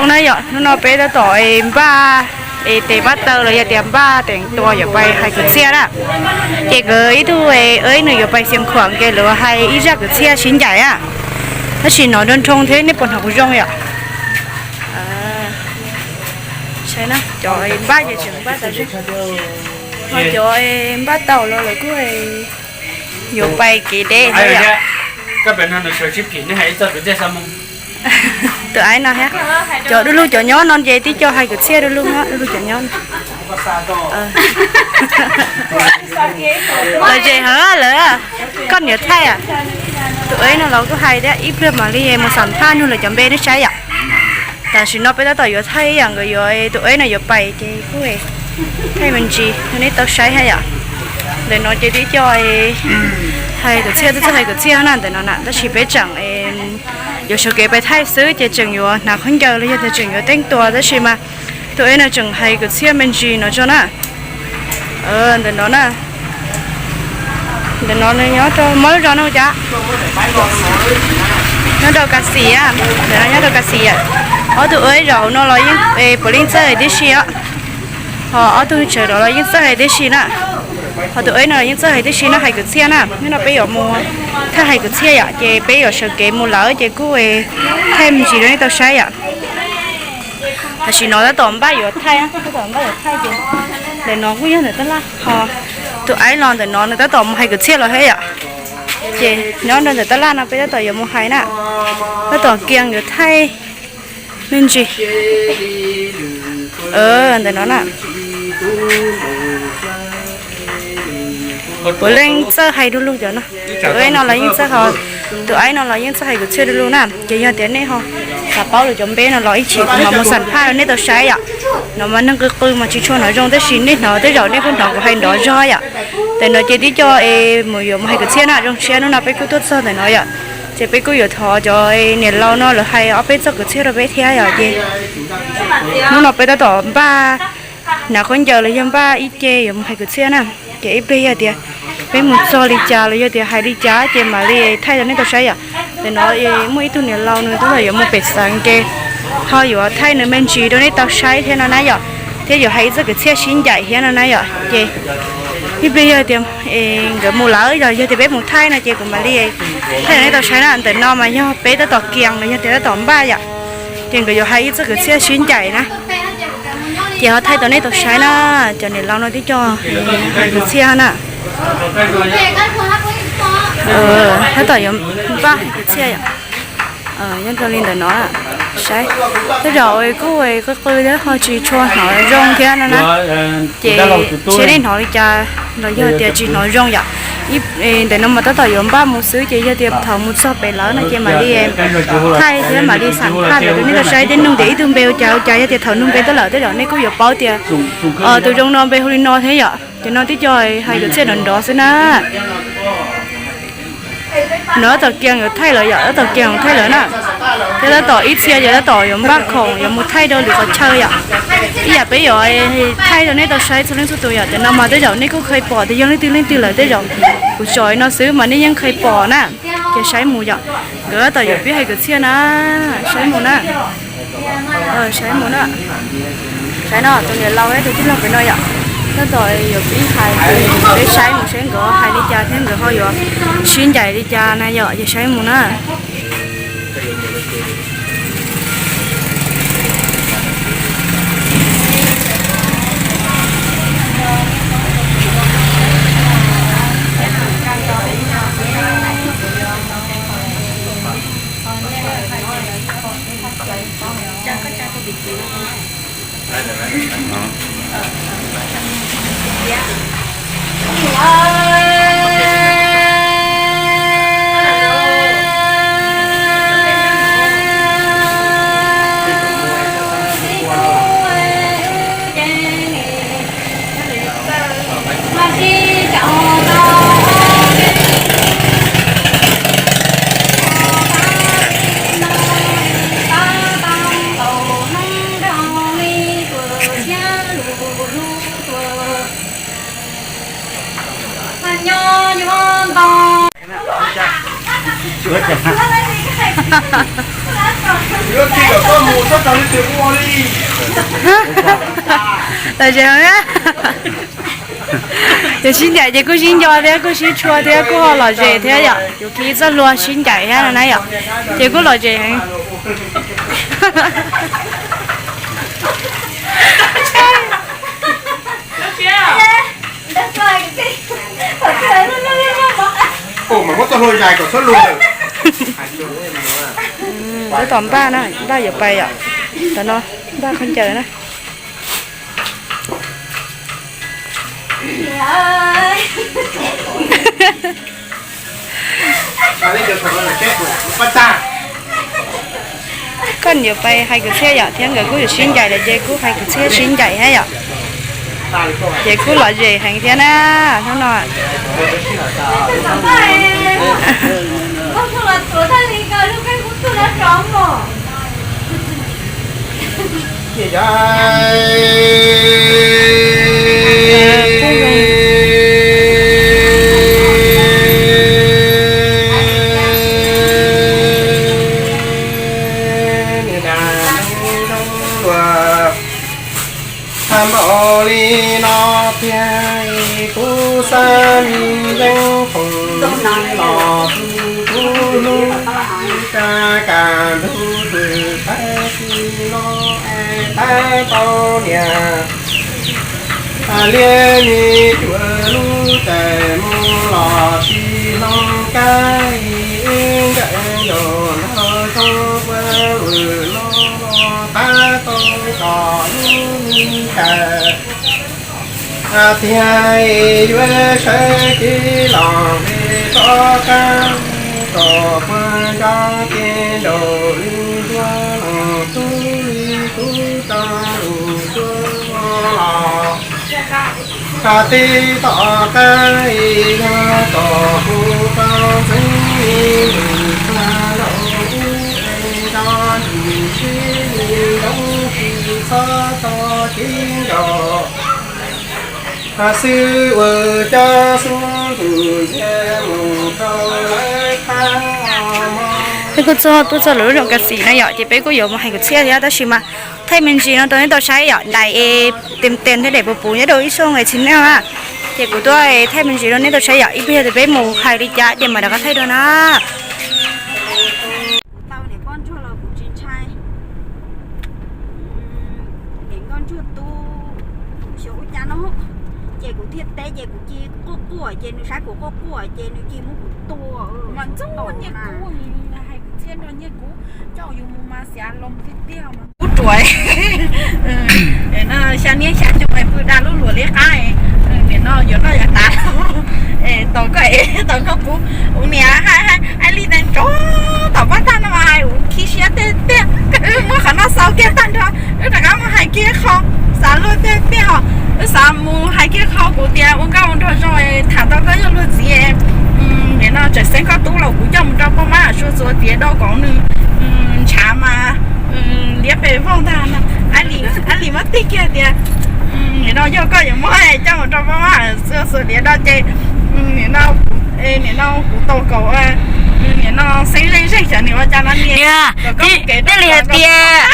Na yom, hnub no peb tab tom npaj tes npaj taw los yog tias npaj teev tua yuav pais hais kwv txhiaj na. Ces nkawd ib tug, nws yuav pais Xeev Khuam ces lawv hais ib zaj kwv txhiaj sib ncaim na. Tab sis no nroo nroo thiab nej puas hnov kuv zoo yom? Cov npaj ces tseem npaj tau, ho cov npaj tau los lawv kuj yuav pais kev deb thiab yom. Tus aiv no thiab, cov du lug cov nyob no ces tib co hais kwv txhiaj du lug, du lug cov nyob. Lawv ze heev lawm. Koj niam thaij, tus aiv no los kuj hais thiab, ib pliag mam li mus xam phaj nug lawv cov npe nej saib yom. Tam sim no peb tab tom yuav thaij yom, nkawd yuav, tus aiv no yuav pais ces kuj thaij me ntsis rau nej tau saib thiab yom. Ntawm no ces tib co hais kwv txhiaj, twb txawj hais kwv txhiaj na ntawm no na, tab sis peb tseem yuav sawv kev pais thaij xwb ces tseem yuav hnav khaub ncaws los yog tias tseem yuav teeb tua tab sis mas tus aiv no tseem hais kwv txhiaj me ntsis no tso na. Ntawm no na, ntawm no nyob rau, muab lub zos no cas, nyob rau Kas Xis, ntawm no nyob rau Kas Xis. Ob tug aiv zaum no los yeej puav leej txawj hais tib si os. Ho ob tug tsawv rov los yeej txawj hais tib si na. Ho tus aiv no los yeej txawj hais tib si na, hais kwv txhiaj na. Hnub no peb yuav mus thaij hais kwv txhiaj yom, ces peb yuav sawv kev mus lawm ces kuj thaij me ntsis rau nej tau saib yom. Tam sim no tab tom npaj yuav thaij, tab tom npaj yuav thaij ces ntawm no kuj yog ntawm tab laj ho tus aiv los ntawm no nws tab tom mus hais kwv txhiaj los thiab yom. Ces nyob rau ntawm tab laj no peb tab tom yuav mus hais na, tab tom kiag yuav thaij me ntsis ntawm no na. Puav leej txawj hais du lug cov no. Tus aiv no los yeej txawj, tus aiv no los yeej txawj hais kwv txhiaj du lug na. Ces yog tias nej ho xav paub lawv cov npe no los ib chim kuv mam mus xam phaj rau nej tau saib yom. No mas neeg qw qw mas tsis tshua hnov zoo tab sis nej hnov tej zaum nej kuj hnov kuv hais nrov zog yom. Ntawm no ces tib co es mus yuav mus hais kwv txhiaj na, zoo siab hnub no peb kuj tuaj txog ntawm no yom. Ces peb kuj yuav thov cov niam laus no lawv hais ob peb txoj kwv txhiaj rau peb thiab yom. Ces hnub no peb tab tom npaj hnav khaub ncaws los yog npaj ib ce yuav mus hais kwv txhiaj na. Ces ib pliag yog tias peb mus txog li cas los yog tias hais li cas ces mam li thaij rau nej tau saib yom. Ntawm no muaj ib tug niam laus nws tab tom yuav mus pem xeev ces ho yuav thaij nws me ntsis rau nej tau saib thiab no na yom. Thiab yuav hais ib txoj kwv txhiaj sib ncaim thiab no na yom. Ces ib pliag yog tias nkawd mus lawm los yog tias peb mus thaij no ces kuv mam li thaij rau nej tau saib na. Ntawm no mas yog peb tab tom kiag los yog tias tab tom npaj yom. Ces nkawd yuav hais ib txoj kwv txhiaj sib ncaim na. Ces ho thaij tau nej tau saib na, cov niam laus no tib co hais kwv txhiaj na. Tab tom yuav npaj hais kwv txhiaj yom. Nyob rau li ntawm no saib, tej zaum kuj qw qw thiab ho tsis tshua hnov zoo thiab no na. Ces seb nej hnov li cas los yog tias tsis hnov zoo yom. Ntawm no mas tab tom yuav npaj mus xwb ces yog tias thaum mus txog pem lawm no ces mam li thaij thiab mam li xam phaj rau nej tau saib thiab nug tias ib tug npe ua cas ua cas, yog tias thaum nug npe tuaj lawm tej zaum nej kuj yuav paub tias tus zoo no npe hu li no thiab yom. Ces no tib co hais kwv txhiaj nrov nrov xwb na. No tab tom kiag yuav thaij lawm yom, tab tom kiag yuav thaij lawm na. Thiab tab tom ib txhia ces tab tom yuav npaj khoom yuav mus thaij rau lwm qhov chaw yom. Ib yam peb yuav thaij rau nej tau saib txhua leej txhua tus yom. Ces no mas tej zaum nej kuj kheev pom tias yog leej twg leej twg lawm tej zaum kuv tsom no xwb mas nej yeej kheev pom na. Ces saib mus yom, nkawd tab tom yuav pib hais kwv txhiaj na, saib mus na. Saib mus na. Saib no tus niam laus thiab tus tij laug pem no yom, tab tom yuav pib hais, peb saib mus saib nkawd hais li cas thiab nkawd ho yuav sib ncaim li cas na yom, ces saib mus na. Lom zem heev. Ces sib ncaim ces kuj sib nco thiab kuj sib tshua thiab kuj ho lom zem thiab yom, yuav khi txoj hlua sib ncaim thiab no na yom, ces kuj lom zem heev. Tab tom npaj na, npaj yuav pais yom, tam no npaj khaub ncaws na. Koj yuav pais hais kwv txhiaj yom, thiab nkawd kuj yuav sib ncaim lawm ces kuj hais kwv txhiaj sib ncaim thiab yom. Ces kuj lom zem heev thiab na, hnub no. Npaum li no tiag, kuv xav mi leej foom los tu kuv hnub, tsa kam ntug twm pab si no es tab tau niam. Liab me cuam lub tawm mus los tsis hnov kab, nkawm ncaus nrog zoo ua vwm no los tab tau kom lub me kawm. Tiag yuav sawv kev los ve rov qab, kom puag nrab kev nraum li ntuag los tub li tub tau lus tuaj los. Tib tom qab yog kom kuv tau ntxeev lwm tag nrho ub es nco ntsis sib li loob tsis txhob tso kev nraum. Xwb ua cov xub ntus ntsia mus rau lawv thab mo. Peb kuj txog tuaj txog lawv lub zos Kas Xim na yom, ces peb kuj yuav mus hais kwv txhiaj thiab tab sis mas thaij me ntsis no rau nej tau saib yom, ntais es tes tes thiab daim puv puv nyob rau ib xyoos es tsis noj na. Ces kuv tuaj thaij me ntsis rau nej tau saib yom, ib pliag tias peb mus hais li cas ces mam rov qab thaij dua na. Tau niam poj ntsuag los kuv tsis ntshai. Niam nkauj ntsuag tub xyov ua cas no, ces kuv thiaj teb ces kuv cia quaj quaj ces nws saib kuv quaj quaj ces nws cia muab kuv tua. Mas ntxub nyiaj kuv, hais kwv txhiaj nrog nyiaj kuv, coj yus mus mas xav los tiag tiag mas kub ruam. No xya niab xya xyoo pw da lub luam liab qab, nim no yuav noj yuav tav, tau koj ev tau koj pub. Ua niam hais li ntawd nrov tom pab tag no mas hais ua khib siab tiag tiag. Wb muab qhov no xaus kiag tag nrho, wb rov qab mus hais kiag qho, xav luag tiag tiag os. Wb xav mus hais kiag qho kuv tias ua nkauj ua nraug zoo, tham tau koj yog luag txiv, nim no tseem xeeb koj tub los kuv coj mus rau poj mab Suav txuas tiav do kom nws ntshav mas liab pes vog ntag no. Ab li muab tig kiag tias nim no yog koj yuav muab coj mus rau poj mab Suav txuas tiav do ces nim no, nim no kuv tau kaum, nim no xeeb zeej zeej xyov nws ua cas no niam. Thiaj li hais tias,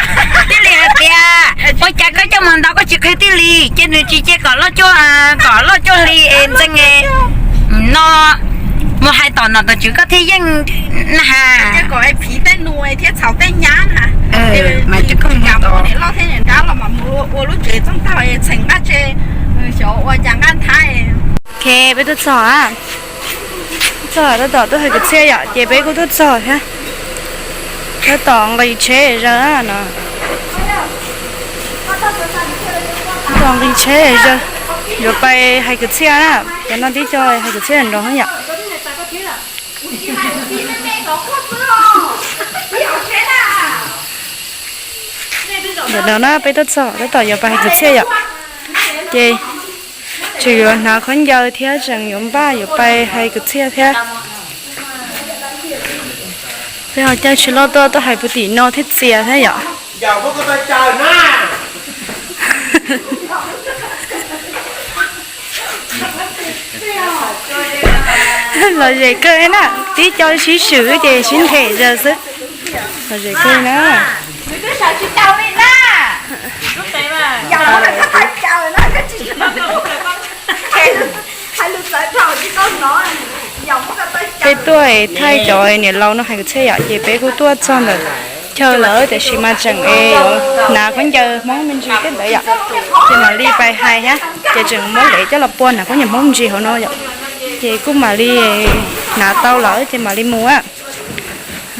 thiaj li hais tias ua cas koj coj mus ntawd koj tsis qhia thiaj li, ces nws tsis cia kom loj cuag, kom loj cuag li es ntxeev no. Mus hais tom nom tom tswv koj thiaj yeej na has. Kom phim tej nus thiab txhaum tej nyab na. Mas tsis koj mus tom niam loj thiab niam nrab los mas mus ua lub tsev txooj tag txheem nqaj tse, xyov ua cas nqaj nthab. Ok, peb tuaj txog, txog tab tom tuaj hais kwv txhiaj yom, ces peb kuj tuaj txog thiab. Tab tom nqis tsheb zaws no. Tab tom nqis tsheb zaws, yuav pais hais kwv txhiaj na. Cov no tib co hais kwv txhiaj nrog yom. Ntawm no na peb tuaj txog tab tom yuav pais hais kwv txhiaj yom. Ces tseem yuav hnav khaub ncaws thiab tseem yuav npaj yuav pais hais kwv txhiaj thiab. Peb ho caij tsis loj tuaj, tuaj hais puag tim no thiab txias thiab yom. Lom zem kawg na, tib co sib swm ces sib nthem zaws xwb. Lom zem kawg na. Nws twb sawv tsis taus li na. Yog lawv tsis hais caws na. Thaij cov niam laus no hais kwv txhiaj yom, ces peb kuj tuaj txog ntawm chaw lawm tiam sis mas tseem hnav khaub ncaws Hmoob me ntsis thiab ntawd yom, ces mam li pais hais thiab. Ces tseem muab lev coj los pua hnav khaub ncaws Hmoob me ntsis hauv no yom, ces kuj mam li hnav tau lawm ces mam li mus.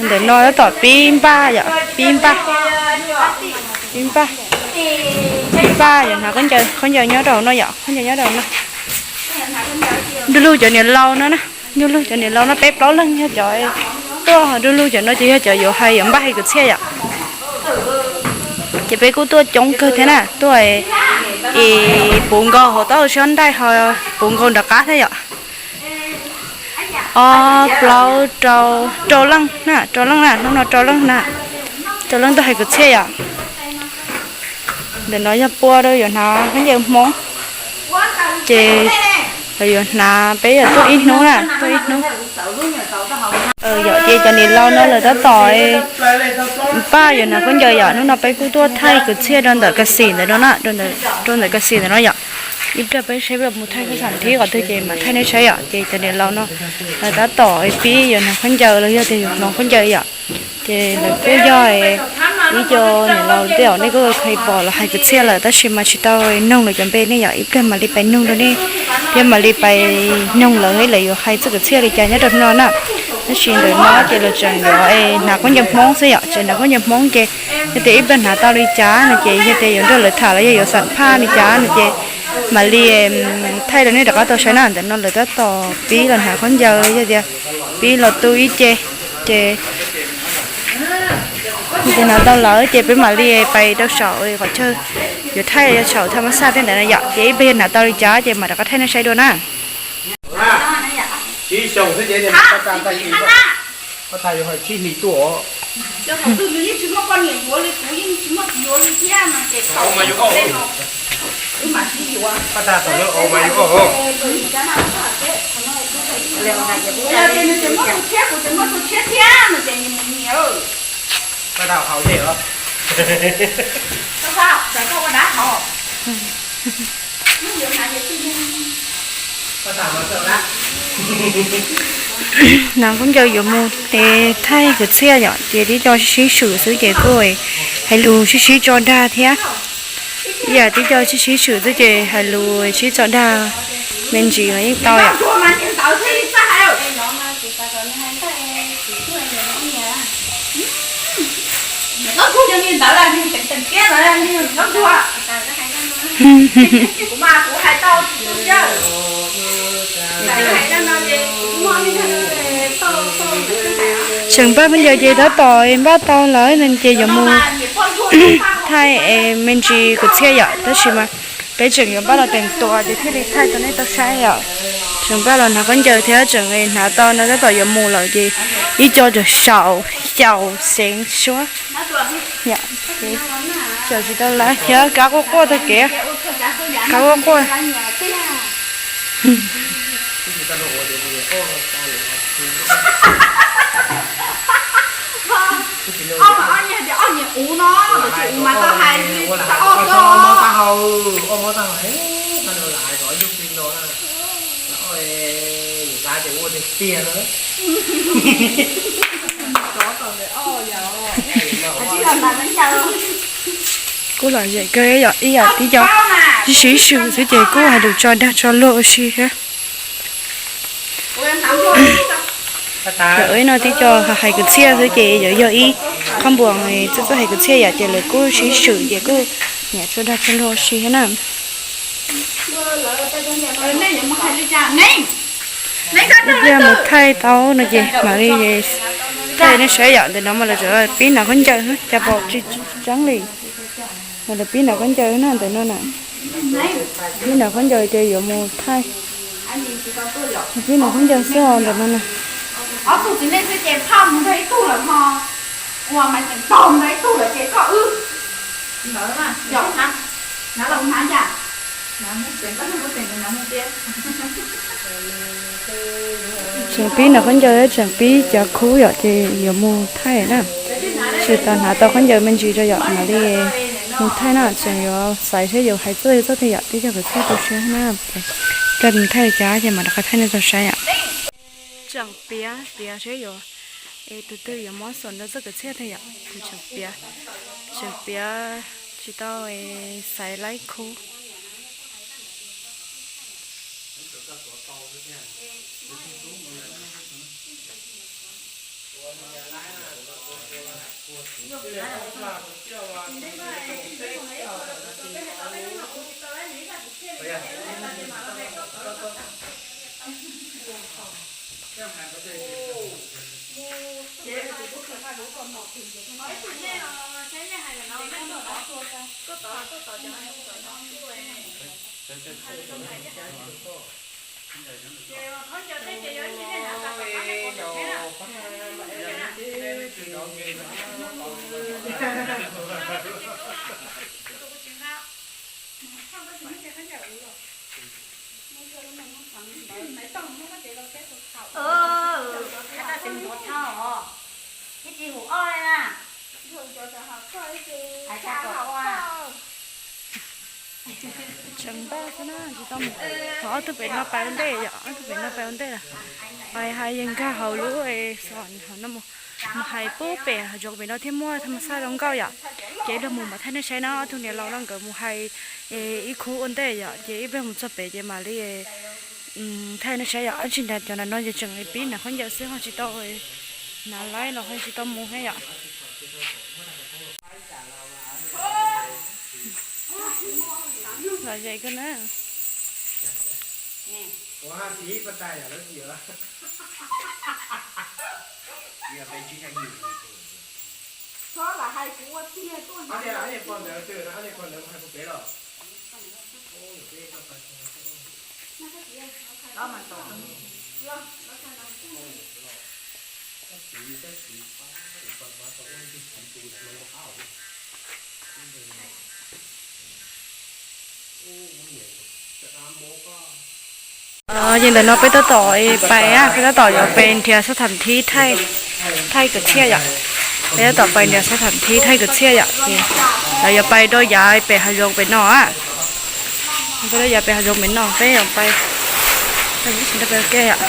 Ntawm no tab tom pib npaj yom, pib npaj, pib npaj, pib npaj yog hnav khaub ncaws, khaub ncaws nyob rau no yom, khaub ncaws nyob rau no. Du lug cov niam laus no na, du lug cov niam laus no peb plaub leeg yog cov tuaj, du lug cov no ces yog cov yuav hais yuav npaj hais kwv txhiaj yom. Ces peb kuj tuaj coob kawg thiab na, tuaj es puv nkaus hauv tau sab nraim ho puv nkaus nram qab thiab yom. Ob plaub rau, rau leej na, rau leej na, hnub no rau leej na, rau leej tuaj hais kwv txhiaj yom. Ntawm no yog pua rau yuav hnav khaub ncaws Hmoob, ces lawv yuav hnav peb yog tuaj ib hnub na, tuaj ib hnub. Yom, ces cov niam laus no lawv tab tom npaj yuav hnav khaub ncaws yom, hnub no peb kuj tuaj thaij kwv txhiaj rau ntawm kas xim ntawm no na, rau ntawm kas xim ntawm no yom. Ib pliag peb saib mus thaij khaub xam thib qhov twg ces mam thaij nej saib yom, ces cov niam laus no lawv tab tom pib yuav hnav khaub ncaws los yog tias yuav hloov khaub ncaws yom. Ces lawv kuj yog ib co niam laus tej zaum nej kuj kheev pom lawv hais kwv txhiaj lawm tab sis mas tsis tau noog lawv cov npe ne yom, ib pliag mam li pais noog rau nej thiab mam li pais noog lawv, lawv yuav hais txoj kwv txhiaj li cas nyob rau no na. Tab sis ntawm no ces lawv tseem yuav hnav khaub ncaws Hmoob xwb yom, tseem hnav khaub ncaws Hmoob ces yog tias ib pliag hnav tau li cas no ces yog tias yuav nrog lawv tham los yog yuav xam phaj li cas no ces mam li thaij rau nej rov qab tau saib na. Ntawm no lawv tab tom pib los hnav khaub ncaws los yog tias pib los tu ib ce, ces yog tias hnav tau lawm ces peb mam li pais rau saum qhov chaw yuav thaij, yog saum thaj mab xaj tej ntawd na yom, ces ib pliag hnav tau li cas ces mam rov qab thaij nej saib dua na. Hnav khaub ncaws yuav mus thaij kwv txhiaj yom, ces tib co sib sib swm xwb ces kuj hais lus sib sib tso dag thiab. Ib yam tib co sib sib swm xwb ces hais lus sib tso dag me ntsis los yeej tau yom. Tseem npaj khaub ncaws ces tab tom npaj tau lawm ces yuav mus thaij me ntsis kwv txhiaj yom, tab sis mas peb tseem yuav npaj los teem tuas ces thiaj li thaij tau nej tau saib yom. Tseem npaj los hnav khaub ncaws thiab tseem hnav tau no tab tom yuav mus lawm ces ib co tseem xyaum xyaum xeev suab. Xyaum tsis tau lawm thiab kab quaj quaj taug kev, kab quaj quaj. Kuj lom zem kawg yom, ib yam tib co sib sib swm xwb ces kuj hais lus tso dag tso luag ua si thiab. Lawv no tib co hais kwv txhiaj xwb ces yuav yog ib qho npuas txawj txawj hais kwv txhiaj yom, ces lawv kuj sib swm ces kuj nyiam tso dag tso luag ua si thiab na. Ib pliag mus thaij tau no ces mam li thaij nej saib yom. Ntawm no mas lawv tseem pib hnav khaub ncaws, cas pom tsis tseeb li. Mas lawv pib hnav khaub ncaws na, ntawm no na. Pib hnav khaub ncaws ces yuav mus thaij. Pib hnav khaub ncaws xwb os ntawm no na. Tseem pib hnav khaub ncaws, tseem pib cav khub yom, ces yuav mus thaij na. Tsis tas hnav tau khaub ncaws me ntsis rau yom, mam li mus thaij na. Tseem yuav xaiv thiab yuav hais txoj txoj tiag yom, tib co kwv txhiaj tu siab na. Ces mus thaij li cas ces mam rov qab thaij nej tau saib yom. Tseem piav, piav seb yuav, es tus twg yuav mob xom rau txoj kwv txhiaj thiab yom. Kuv tseem piav, tseem piav tsis tau xaiv laib khub. Hais tau xeev Ntuav Thoj os, ib tsis hum ob li na. Hais tau Tuam Ua. Tseem npaj xwb na, tsis tau mus. Ho ob tug pem no pais ua ntej yom, ob tug pem no pais ua ntej lawm. Hais hais yeej nkag hauv lub xom hauv no mus, mus hais pub pem hav zoov pem no thiab muaj thaj ma xaj zoo nkauj yom. Ces ib pliag mus mam thaij nej saib na, ob tug niam laus no nkawd mus hais ib khub ua ntej yom, ces ib pliag mus txog pem ces mam li thaij nej saib yom. Ab tsis nrad cov nram no ces tseem pib hnav khaub ncaws xwb ho tsis tau hnav laib los ho tsis tau mus thiab yom. Lom zem kawg na. Ces ntawm no peb tab tom pais, peb tab tom yuav pais nrhiav xab tham thib thaij kwv txhiaj yom. Peb tab tom pais nrhiav xab tham thib thaij kwv txhiaj yom. Ces lawv yuav pais rau yav pem hav zoov pem no. Peb rau yav pem hav zoov pem no, peb yuav pais, peb yuav pais ke yom.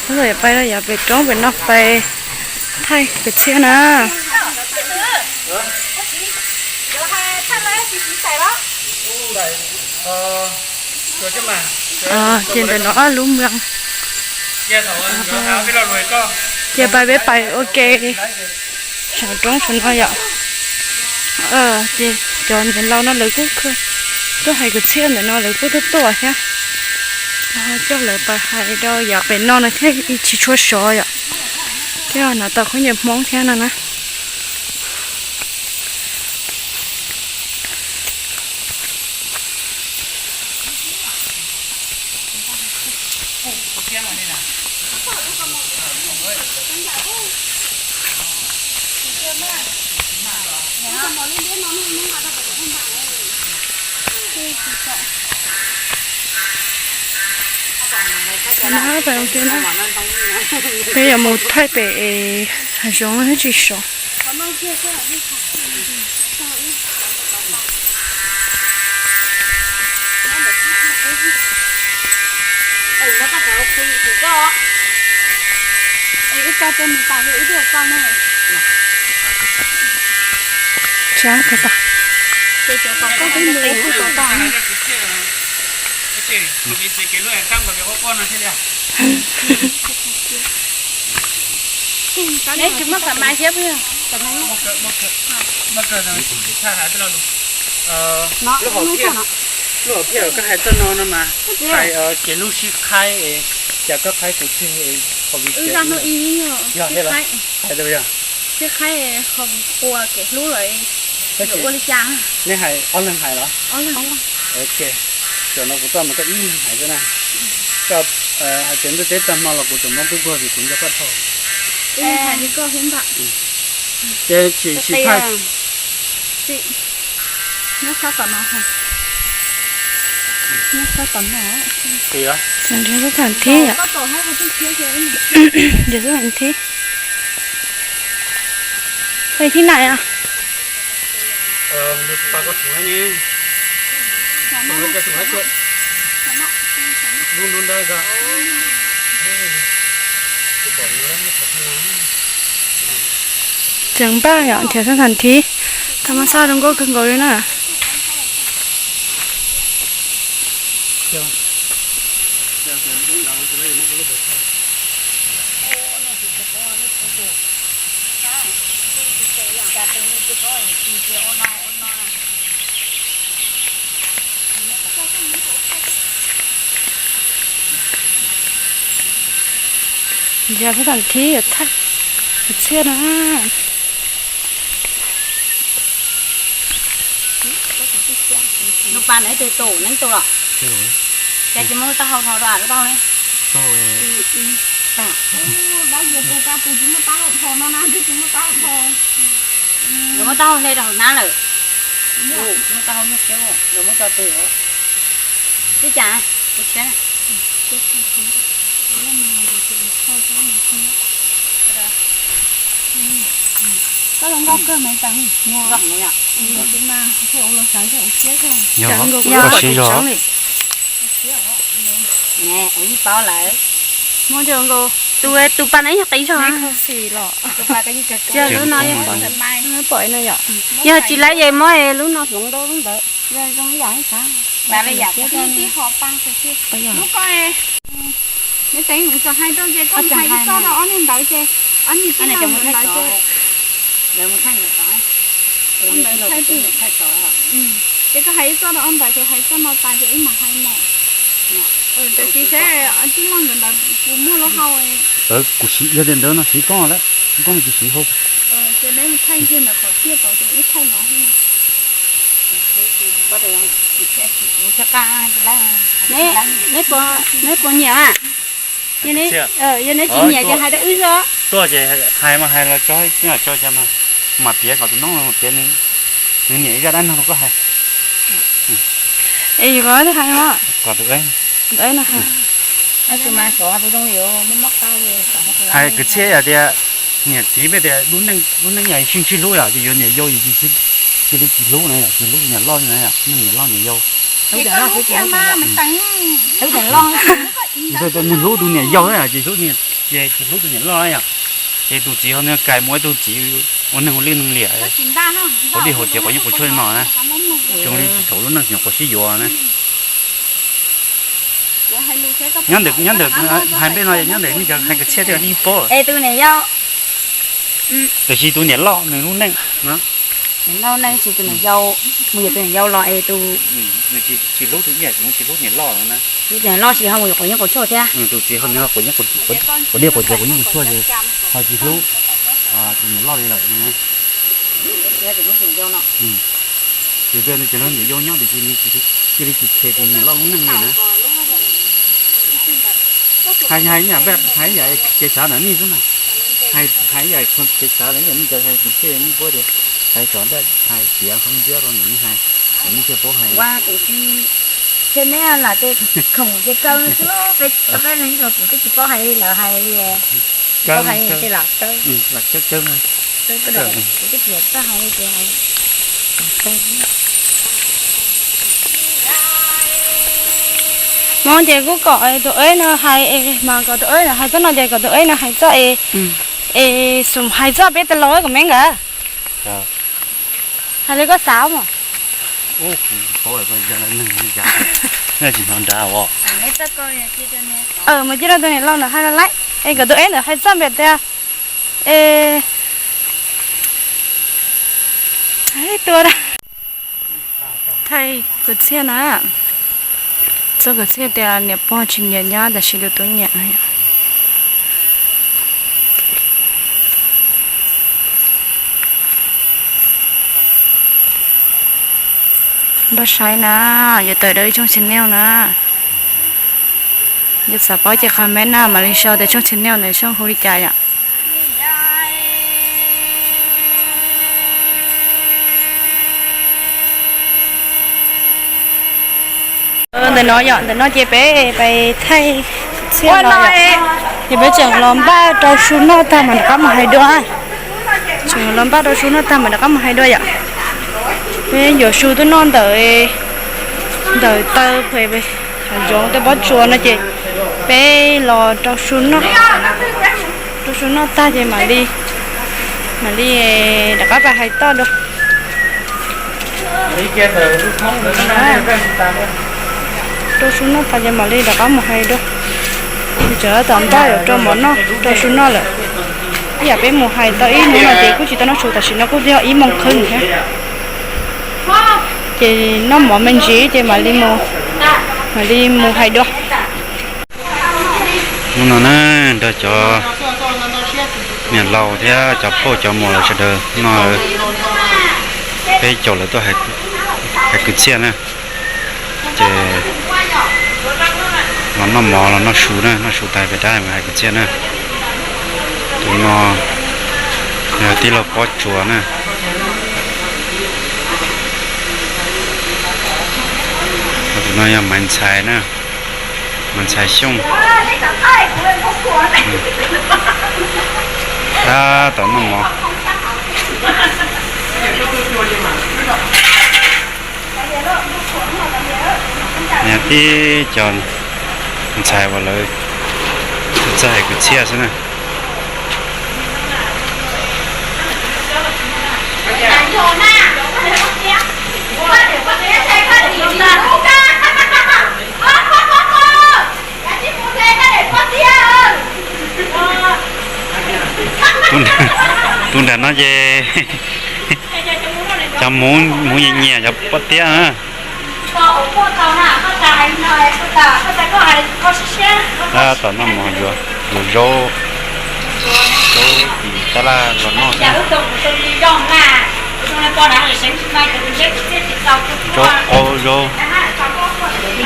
Peb yuav pais rau yav pem roob pem no pais thaij kwv txhiaj na. Ces ntawm no ob lub moos. Ces pais peb pais ua ke saum roob saum no yom. Ces cov niam laus no lawv kuj tuaj hais kwv txhiaj ntawm no lawv kuj tuaj tuaj thiab. Coj lawv pais hais rau yav pem no no thiab tsis tshua sov yom. Thiab hnav tau khaub ncaws Hmoob thiab no na. Peb yuav mus thaij pem hav zoov thiab tsis sov. Tsab kawg tag. Neb tsis muab pam mas thiab pw. Lub hauv phiaj koj hais txoj no no mas, hais kev hlub sib qhaib, cas koj qhaib kuv tseg, qhov vim yog, hais tau yog sib qhaib qhov vim qhua kev hlub lawm, yuav ua li cas? Nej hais ob leeg hais los? Ok, cov no kuv txoj mas koj ib leeg hais xwb na. Koj hais tias ntuj teb tag hmo los kuv tseem muab tub nkuag vim kuv nco koj dhau. Ces tsis tsis thaij. Nrhiav xab tham thib yom. Nrhiav xab tham thib. Peb thib na yom. Tseem npaj yom, nrhiav xab tham thiv, tau mas xaj zoo nkauj kawg nkaus li na. Yog xab tham thiv yuav thaij kwv txhiaj na. Nub pa neb tus tus neeb tus los? Ces tsis muaj taub hau rau lub taub hau ne. Yuav muab taub hau hle rau hauv hnab lawm. Yuav muab taub hau nyuaj siab, yuav muab tso twg? Twb cas, kuv tshiab. Koj los nkauj kawg mas tas. Yog, koj siv zog. Ib paub lawm. Tus, tus pa na yog qis zog. Lub no yog tsis laib ces muab lub no hloov rau lub ntawd. Zoo ib yam ib sav. Neb teev txawm hais rau ces koj hais ib txoj rau ob niag ntawd ces ob niag tib leeg ntawd ces. Ntawd thaij twg? Ces koj hais ib txoj rau ob ntawd, kuv hais txoj no tas ces wb mam hais mog. Tam sis seb tib leeg ntawd kuv muaj lub hau. Kuv siv yog tias ntawd no siv koob lawm, koob no tsis siv hau. Ces neb mus thaij kiag ntawm qhov tiaj tod ces wb thaij no. Neb puas nyiam? Yog neb tsis nyiam ces hais rau wb xwb. Tuaj ces hais mas hais los tso, tso cas mas, mam piav kom tus noob piav nws nyiam ib zaj dab neeg rau koj hais. Es yus los hais os. Kom tus, tus no hais. Hais kwv txhiaj yog tias niam txiv peb tias lub neej, lub neej yog sib ntsib hlub yom, ces yuav niam yau cia li tsis hlub na yom, tsis hlub niam loj na yom, niam loj niam yau. Nws hlub tus niam yau yom, ces hlub, ces tsis hlub tus niam loj na yom. Ces tus txiv ho nws kais mus ib tug txiv ua neeg ua lwj neeg liam, ua dej haus tsev quav yeeb quav tshuaj no na, zoo li tsis txhaum lub neej tsis nyuam qhuav sib yuav na. Nyob ntawm, nyob ntawm hais npej no nyob ntawm nej cov hais kwv txhiaj tej yeej paub. Es tus niam yau, tiam sis tus niam loj nws lub neej no, niam loj neej tsis tus niam yau, mus yuav tus niam yau los es tus, nws tsis hlub tus, tsis hlub niam loj na. Tus niam loj tsis ho mus yuav quav yeeb quav tshuaj thiab. Tus txiv ho nws quav yeeb, quav dej quav tsev quav yeeb quav tshuaj ces ho tsis hlub tus niam loj li lawm. Ces nws cov niam yau nyob tiam sis nws cia li tsis them tus niam loj lub neej li na. Hais, hais ib yam, hais ib yam kev xav ntawm nej xwb na. Hais ib yam kev xav ntawm nej cov hais kwv txhiaj nej paub tias hais txog ntaj hais tiav qhov ntxiab rau nws hais, nej thiaj paub hais. Ua kuv tsis, neb lam ces khoom ces kaw xwb, peb leeg kuv twb tsis paub hais li lawv hais li. Kaw, hais ces lam kaw, lam kaw kaw. Hmoob ces kuj kom tus eb no hais, mas kom tus eb no hais txoj no ces kom tus eb no hais txoj es, es xum hais txoj peb tas los kom me nkawd hais li koj xav mas. Tsis hnov nrad os. Mas cia rau tus niam laus ntawd hais los lawm, es kom tus eb ntawd hais txoj npias tias, es tua da. Thaij kwv txhiaj na, txoj kwv txhiaj tias niam pog tsis nyiam nyab tab sis tus tub nyiam na. Npaj saib na, yuav tawm dua ib tshooj channel na. Yog xav paub ces comment na mam li sau tias tshooj channel ntawd tshooj hu li cas yom. Ntawm no yom, ntawm no ces peb pais thaij txhiaj no yom. Ces peb tseem los npaj rau su noj tag mas rov qab mus hais dua. Tseem los npaj rau su noj tag mas rov qab mus hais dua yom. Peb yuav su tuaj noj ntawm, ntawm taw pem hav zoov tej pob tsuas no ces peb los rau su noj. Rau su noj tag ces mam li, mam li rov qab pais hais toj dua. Rau su noj tag ces mam li rov qab mus hais dua. Tseem tom ntej yuav rau mov noj, rau su noj lawm. Ib yam peb mus hais tau ib hnub no ces kuj tsis tau noj su, tam sim no kuj yog ib moos kheev thiab. Ces noj mov me ntsis ces mam li mus, mam li mus hais dua. Hnub no na, nrog cov niam laus thiab cov phauj cov muam lawv sawv daws no, peb caum lawv tuaj hais kwv txhiaj na. Ces los noj mov los noj su na, noj su tas pem rab mus hais kwv txhiaj na. Tus no yog tij laug Pob Tsuas na. Tus no yog Maiv Ntxhais na, Maiv Ntxhais Xyooj. Tab tom noj mov. Niag tib co ntxhais uas lawv txawj hais kwv txhiaj xwb na. Tus nram no ces cov hmuv nyiam nyiam cov pob tiab na. Tab tom noj mov yuav, yuav zaub, zaub tim tab laj los noj xwb. Zaub qaub zaub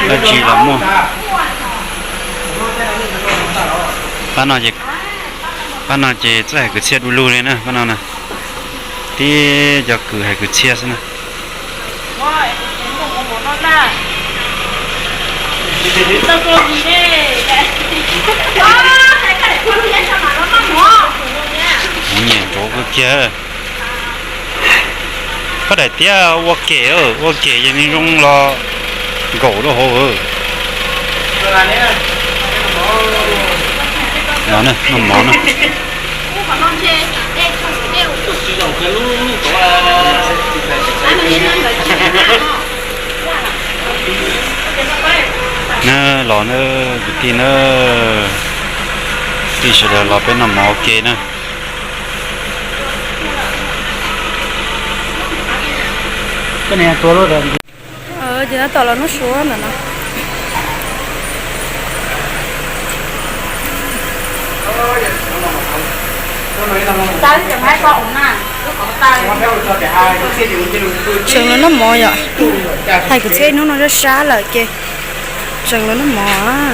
dab tsi los muaj. Pab no ces, pab no ces txawj hais kwv txhiaj du lug li na, pab no na. Tib cov kwv hais kwv txhiaj xwb na. Nyiam ntsoov kawg kiag. Koj daim tiab ua kem, ua kem ces nws zoo los nkaum rau hauv. Noj mov na. Na los na, kwv tij na, tij sawv daws los peb noj mov ua ke na. Ces tab tom los noj su ntawm no. Tseem los noj mov yom. Hais kwv txhiaj hnub no sab sab lawm ces tseem los noj mov.